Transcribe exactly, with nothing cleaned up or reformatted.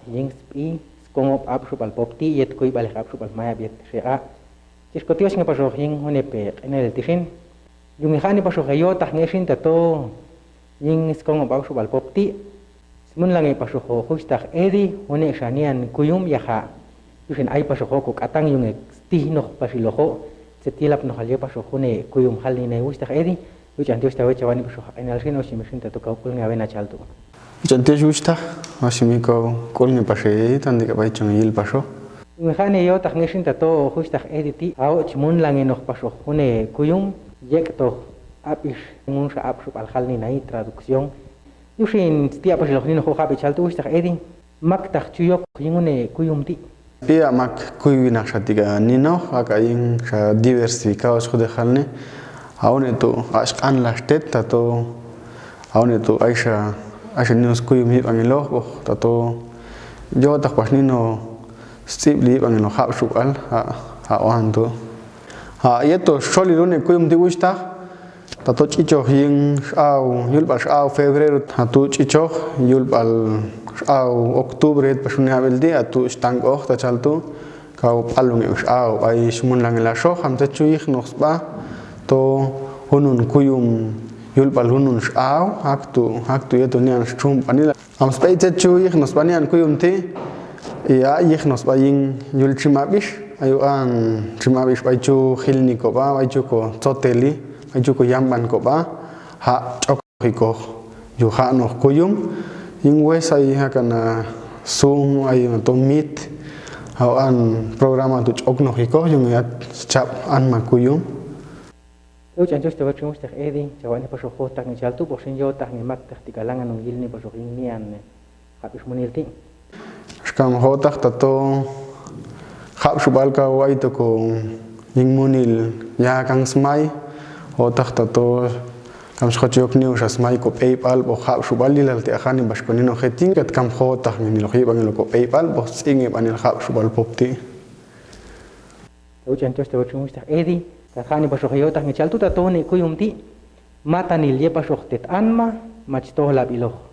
Yin spi, skongob apxupal popti, yet kuy balik apxupal mayap yet sera. Cis kotios nge pasox yin hune pe q'inel tisin. Yunge hane pasox e yotak nge sin tato. Yin skongob apxupal popti. Smun lange pasox ho huis tak edi, hune sanian kuyum ya ha. Yusin ai pasox ho ko katang yunge stih noh pasilox ho. Setilap noh alie pasox hune kuyum hal ni nai huis tak edi. Ucan tios tawe cawan ni pasox q'inel sin, osi mesin tato kau kul nge awe na caltu. Ucan tios huis tak, osi mi kau kul nge pasi tandi ka pai cung yil pasox. Nge hane yotak nge sin tato huis tak edi ti, ao cmun lange noh pasox hune kuyum, yek toh apis ngun sa apxupal hal ni nai traduksiong. Yusin setiap pasilox ni noh ko kape caltu huis tak edi. Mak tak cuyok yin hune kuyum ti. Iya mak kuy winak sa tiga ni noh, aka yin sa diversifikado sku de hal ni. Aune tu askan las tet tato. Aune tu aisa, aisa ni noh kuyum yip angin loh, boh, tato. Yotak pas ni noh stip li yip angin loh hapxupal, ha, ha wan tu. Ha, yeto soli lune kuyum ti huis tak. Tato cicoh yin sau, yulpal sau Febrero, atu cicoh yulpal sau Oktubre, pasune abel di, atu stangkoh ta caltu, kau palung e sau, ai sumun lange lasoh, am cecu yik noh sba, to hunun kuyum, yulpal hunun sau, haktu, haktu yeto nian sumpa nila. Am sba i cecu yik noh sba nian kuyum ti, iya yik noh sba yin yul cimabis, ayu an cimabis baicu hil ni ko ba, baicu ko coteli, baicu ko yamban ko ba, hak cok hiko, yu hak noh kuyum, yin wes ai hakan sung ai to mit, ayu an programa tu cok noh hiko, yu ngiat cap an ma kuyum. Ucan tios tawe cumus tak edi, cawan ni pasox ho tak nge caltu, boh sin yotak nge mak tak tiga langan nung yil ni pasox yin nian ne. Hapis munil ti. Skam ho tak tato hapxupal kau ai to ko yin munil ya kang smai. Ho tak tato kam skocok ni usa smai ko PayPal boh hapxupal di lal ti akan ni bas ko ni no heting kat kam ho tak ni lo hip angin lo ko PayPal boh singe panil hapxupal pop ti. Ucan tios tawe cumus tak edi, tak hani pasox yotak nge caltu tato ne kuyum ti. Mata nil ye pasox tet an ma, mac toh lap iloh.